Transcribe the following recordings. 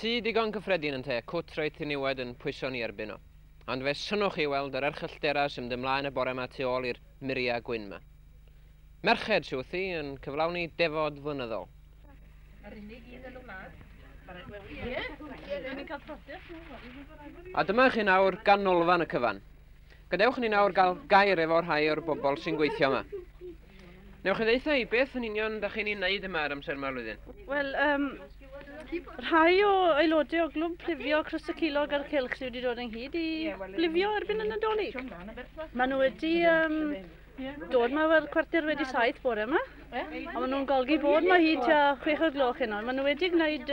Tŷ digon cyffredin ynte, cwt reit ddiniwed yn pwyso ni erbyn o. Ond fe synnwch chi weld yr erchyllterau sy'n mynd ymlaen y bore yma tu ôl i'r muriau gwyn yma. Merched sy wrthi yn cyflawni defod flynyddol. A dyma chi nawr ganolfan y cyfan. Gadewch i ni nawr gael gair efo rhai o'r bobl sy'n gweithio yma. Newch chi ddeutha i beth yn union da chi'n ei wneud yma ar amser yma'r flwyddyn? Wel, rhai o aelodau o glwb plifio Croesycilog a'r Cylch sydd wedi dod ynghyd i blifio erbyn y Nadolig. Maen nhw wedi dod yma fel 7:15 bore yma, a maen nhw'n golgi bod yma hyd tua 6 o'r gloch heno. Maen nhw wedi gwneud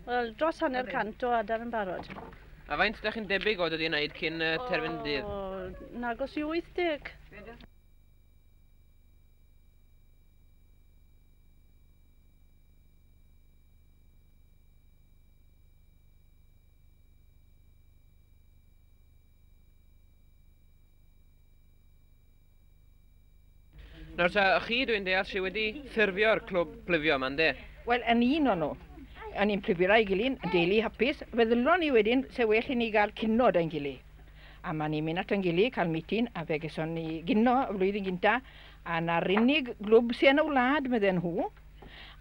wel, dros 150 o adar yn barod. A faint ydych chi'n debyg o wedi wneud cyn terfyn y dydd? O, nagos i 80. Nawr ta, chi dwi'n deall sydd wedi ffurfio'r clwb plifio yma, yndê? Wel, yn un o'n nhw. O'n i'n plifio â'i gilydd, yn deulu hapus. Feddylon ni wedyn, se well i ni gael cino da'n gilydd. A ma' ni'n mynd at ein gilydd, cael meeting, a fe geson ni gino y flwyddyn gynta, a 'na'r unig glwb sy yn y wlad, medden nhw.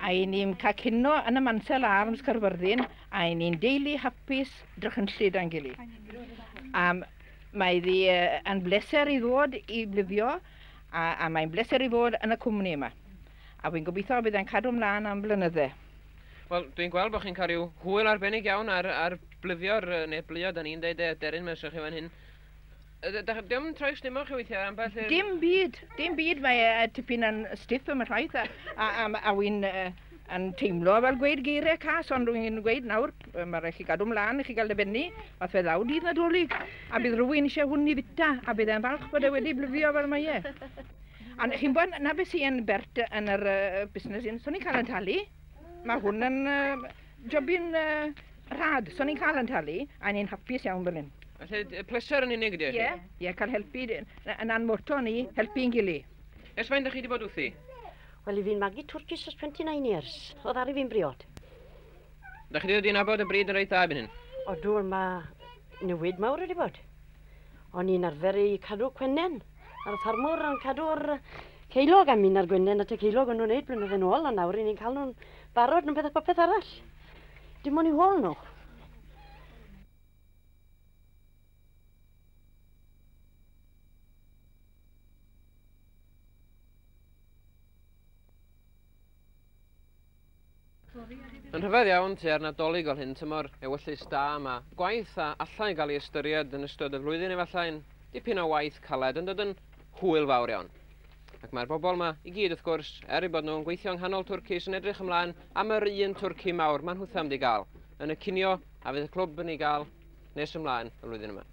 A i ni'n cael cino yn y Mansel Arms Caerfyrddin, a i ni'n deulu hapus drychynllyd â'n gilydd. A mae iddi yn bleser i ddod i blifio, a mae'n bleser i fod yn y cwmni yma. A wy'n gobeithio bydd e'n cadw ymlaen am blynydde. Wel, dwi'n gweld bod chi'n cael rhyw hwyl arbennig iawn ar, ar blifio'r, neu blio, da ni'n deud e, deryn mewn chi fan hyn. Dim yn troi stumog chi weithiau ar ambell i'r... Dim byd, dim byd. Mae e tipyn yn stiff am y rhaith, a wy'n yn teimlo fel gweud geiriau cas, ond rwy'n gweud nawr, mae rhaid chi gadw ymlaen i chi gael dibynnu, os fe ddaw dydd Nadolig, a bydd rhywun eisiau hwn i fita, a bydd e'n falch bod e wedi blifio fel mae e. A chi'n bod, na beth sy'n bert yn yr busnes hyn, so ni'n cael yn talu. Mae hwn yn jobyn rhad, so ni'n cael yn talu, a ni'n hapus iawn fel hyn. Felly, pleser yn unig ydy e? Ie, ie, cael helpu, yn a'n motto ni, helpu'n gilydd. Ers faint ydych chi wedi bod wrthi? Wel, i fi'n magu twrcis ers 29 years. Oedd ar i fi'n briod. Ydych chi wedi dod i nabod y bryd yn reit dda erbyn hyn? Odw, mae newid mawr wedi bod. O'n i'n arfer i cadw cwenen a'r ffarmwr yn cadw'r ceilog, a mi'n ar gwenen at y ceilog o'n nhw'n neud blynydde nôl, a nawr i ni'n cael nhw'n barod nhw'n peth popeth arall. Dim ond i hôl nhw. Yn rhyfedd iawn tua'r Nadolig o'r hyn tymor ewyllys da yma, gwaith a allai gael ei ystyried yn ystod y flwyddyn efallai'n dipyn o waith caled yn dod yn hwyl fawr iawn. Ac mae'r bobl yma i gyd wrth gwrs, er eu bod nhw'n gweithio yng nghanol twrcis yn edrych ymlaen am yr un twrci mawr maen nhw'th am 'di gael yn y cinio a fydd y clwb yn ei gael nes ymlaen y flwyddyn yma.